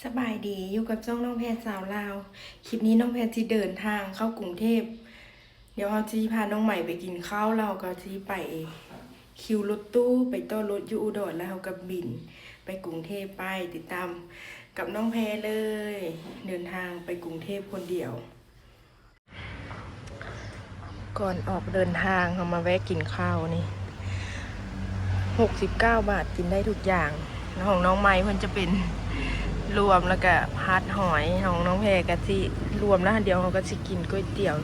ສະບາຍດີ ຢູ່ກັບຊ່ອງນ້ອງແພດຊາວລາວ. ຄລິບນີ້ນ້ອງແພດຊິເດີນທາງເຂົ້າກຸງເທບ. ດຽວເຮົາຊິພານ້ອງໃໝ່ໄປກິນເຂົ້າ ແລ້ວເຮົາກໍຊິໄປຄິວລົດຕູ້ ໄປຕໍ່ລົດຢູ່ອຸດອນ ແລ້ວເຮົາກໍບິນໄປກຸງເທບໄປ. ຕິດຕາມກັບນ້ອງແພດເລີຍ ເດີນທາງໄປກຸງເທບຄົນດຽວ. ກ່ອນອອກເດີນທາງ ເຮົາມາແວະກິນເຂົ້ານີ້ ຫົກສິບເກົ້າບາດ ກິນໄດ້ທຸກຢ່າງ. ຂອງນ້ອງໃໝ່ເພິ່ນຈະເປັນລວມ ແລ້ວກະຜັດຫອຍ. ຂອງນ້ອງແພກໍຊິລວມແລ້ວ ດຽວເຮົາກໍຊິກິນກ໋ວຍຕຽວ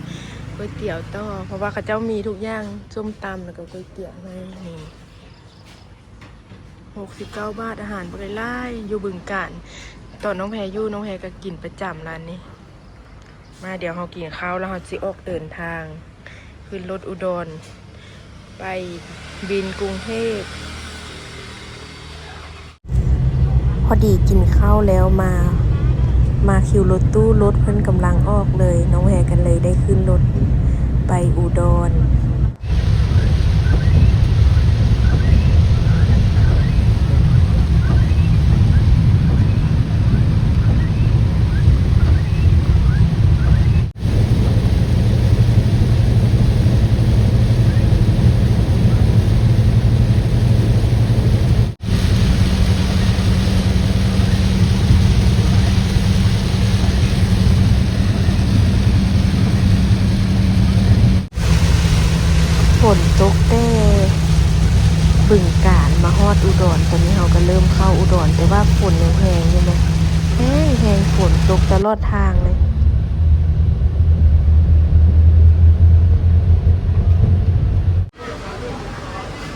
ກ໋ວຍຕຽວຕໍ່ ເພາະວ່າເຂົາເຈົ້າມີທຸກຢ່າງ ສົ້ມຕຳ ແລ້ວກໍກ໋ວຍຕຽວໃຫ້ນີ້. ຫົກສິບເກົ້າບາດ ອາຫານບັກຫຼາຍໆ ຢູ່ບຶງການ. ຕອນນ້ອງແພຢູ່ ນ້ອງແພກໍກິນປະຈຳຮ້ານນີ້. ມາ ດຽວເຮົາກິນເຂົ້າ ແລ້ວເຮົາຊິອອກເດີນທາງ ຂຶ້ນລົດອຸດອນ ໄປບິນກຸງເທບ. ພໍດີກິນເຂົ້າແລ້ວ ມາ ມາຄິວລົດຕູ້ ລົດເພິ່ນກຳລັງອອກເລີຍ. ນ້ອງແພກໍເລີຍໄດ້ຂຶ້ນລົດໄປອຸດອນ. ຝົນຕົກແຕ່ບຶງການ ມາຮອດອຸດອນ. ຕອນນີ້ເຮົາກໍເລີ່ມເຂົ້າອຸດອນ ແຕ່ວ່າຝົນຍັງແຮງຢູ່ເນາະ ແຮງໆ ຝົນຕົກຕະຫຼອດທາງເລີຍ.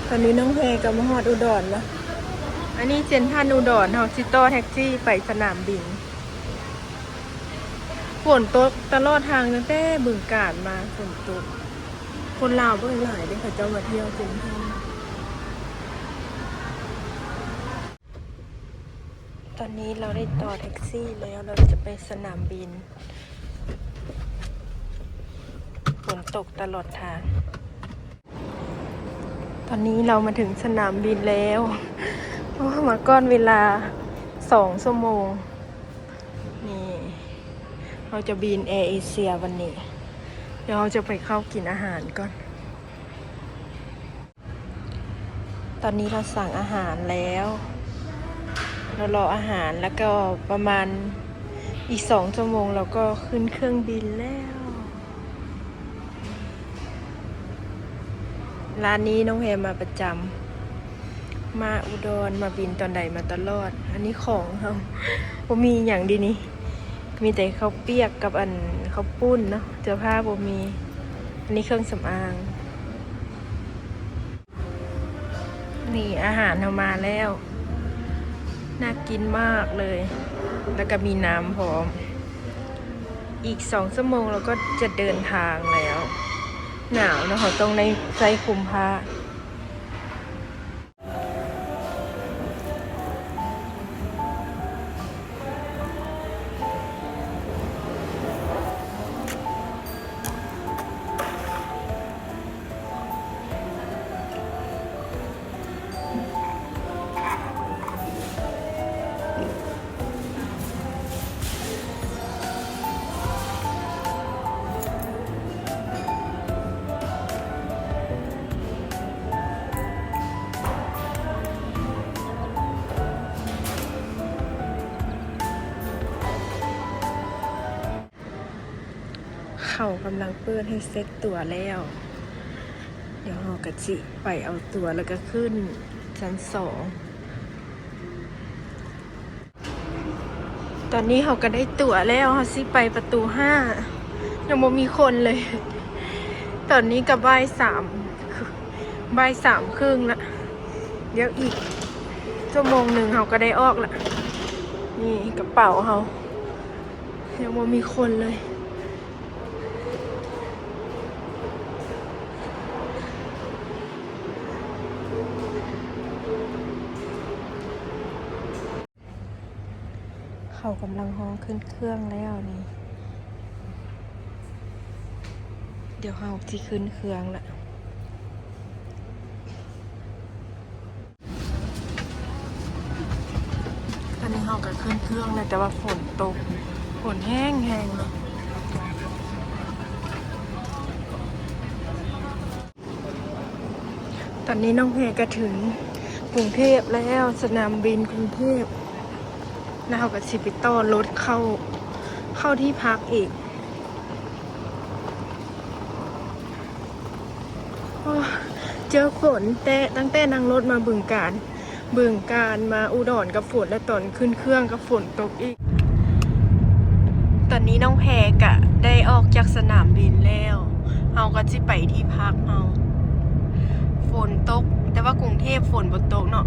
ຕອນນີ້ນ້ອງແພກໍມາຮອດອຸດອນລະ. ອັນນີ້ເຊັນທຣານອຸດອນ ເຮົາຊິຕໍ່ແທັກຊີໄປສະໜາມບິນ. ຝົນຕົກຕະຫຼອດທາງ ຕັ້ງແຕ່ບຶງການມາ ຝົນຕົກ. ຄົນລາວບໍ່ຫຼາຍເດ້ ເຂົາເຈົ້າມາທ່ຽວເຊັນທຣານ. ຕອນນີ້ເຮົາໄດ້ຕໍ່ແທັກຊີແລ້ວ ເຮົາຈະໄປສະໜາມບິນ. ຝົນຕົກຕະຫຼອດທາງ. ຕອນນີ້ເຮົາມາເຖິງສະໜາມບິນແລ້ວ. ໂອ້ ມາກ່ອນເວລາສອງຊົ່ວໂມງ. ນີ້ ເຮົາຈະບິນແອເອເຊຍວັນນີ້. ດຽວເຮົາຈະໄປເຂົ້າກິນອາຫານກ່ອນ. ຕອນນີ້ເຮົາສັ່ງອາຫານແລ້ວ ເຮົາລໍອາຫານ ແລ້ວກໍປະມານອີກສອງຊົ່ວໂມງ ເຮົາກໍຂຶ້ນເຄື່ອງບິນແລ້ວ. ຮ້ານນີ້ນ້ອງແພມາປະຈຳ ມາອຸດອນ ມາບິນຕອນໃດມາຕະຫຼອດ. ອັນນີ້ຂອງເຮົາບໍ່ມີຫຍັງເດນີ້ ມີແຕ່ເຂົ້າປຽກກັບອັນເຂົ້າປຸ້ນເນາະ ເສື້ອຜ້າບໍ່ມີ. ອັນນີ້ເຄື່ອງສຳອາງ. ນີ້ອາຫານເຮົາມາແລ້ວ ໜ້າກິນມາກເລີຍ ແລ້ວກໍມີນ້ຳພ້ອມ. ອີກສອງຊົ່ວໂມງເຮົາກໍຈະເດີນທາງແລ້ວ. ໜາວເນາະ ເຮົາຕ້ອງໄດ້ໃສ່ຄຸມຜ້າ. ເຂົາກຳລັງເປີດໃຫ້ເຊັກຕົ໋ວແລ້ວ ດຽວເຮົາກະຊິໄປເອົາຕົ໋ວ ແລ້ວກະຂຶ້ນຊັ້ນສອງ. ຕອນນີ້ເຮົາກະໄດ້ຕົ໋ວແລ້ວ ເຮົາຊິໄປປະຕູຫ້າ ຍັງບໍ່ມີຄົນເລີຍ. ຕອນນີ້ກະບ່າຍສາມ ບ່າຍສາມເຄິ່ງລະ ດຽວອີກຊົ່ວໂມງໜຶ່ງເຮົາກະໄດ້ອອກລະ. ນີ້ກະເປົາເຮົາ ຍັງບໍ່ມີຄົນເລີຍ. ເຂົາກຳລັງຮອຂຶ້ນເຄື່ອງແລ້ວນີ້ ດຽວເຮົາຊິຂຶ້ນເຄື່ອງລະ. ຕ ອັນນີ້ເຮົາກໍຂຶ້ນເຄື່ອງແລ້ວ ແຕ່ວ່າຝົນຕົກ ຝົນແຮງໆເນາະ. ຕອນນີ້ນ້ອງແພກໍເຖິງກຸງເທບແລ້ວ ສະໜາມບິນກຸງເທບ ແລ້ວເຮົາກໍຊິໄປຕໍ່ລົດເຂົ້າ ເຂົ້າທີ່ພັກອີກ. ໂອ້ ເຈີຝົນແຕ່ ຕັ້ງແຕ່ນັ່ງລົດມາບຶງການ ບຶງການມາອຸດອນກັບຝົນ ແລ້ວຕອນຂຶ້ນເຄື່ອງກໍຝົນຕົກອີກ. ຕອນນີ້ນ້ອງແພກະໄດ້ອອກຈາກສະໜາມບິນແລ້ວ ເຮົາກໍຊິໄປທີ່ພັກເຮົາ. ຝົນຕົກ ແຕ່ວ່າກຸງເທບຝົນບໍ່ຕົກເນາະ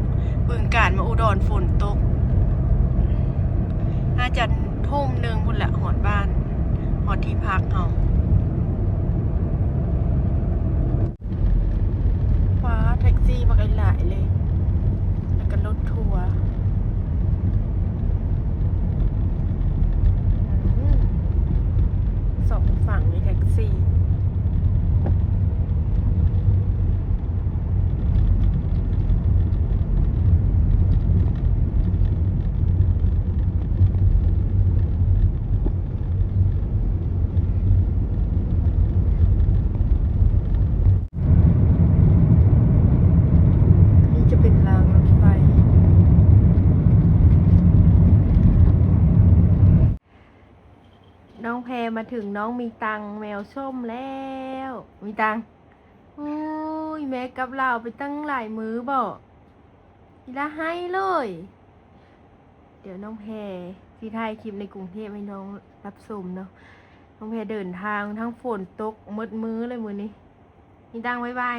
ບຶງການມາອຸດອນຝົນຕົກ. ໜ້າຈະທົ່ມໜຶ່ງພຸ້ນແຫຼະ ຮອດບ້ານ ຮອດທີ່ພັກເຮົາ. ວ້າ ແທັກຊີບັກຫຼາຍໆເລີຍ ແລ້ວກໍລົດທົວ. ອືມ ສອງຝັ່ງມີແທັກຊີ. ນີ້ຈະເປັນລາງລົດໄຟ. ນ້ອງແພມາເຖິງນ້ອງມີຕັງແມວສົ້ມແລ້ວ. ມີຕັງ ໂອ້ຍ ແມ່ກັບລາວໄປຕັ້ງຫຼາຍມື້ບໍ? ອີ່ຫຼ້າໄຫ້ເລີຍ. ດຽວນ້ອງແພຊິຖ່າຍຄລິບໃນກຸງເທບໃຫ້ນ້ອງຮັບຊົມເນາະ. ນ້ອງແພເດີນທາງທັງຝົນຕົກໝົດມື້ເລີຍມື້ນີ້. ມີຕັງ ບາຍບາຍ.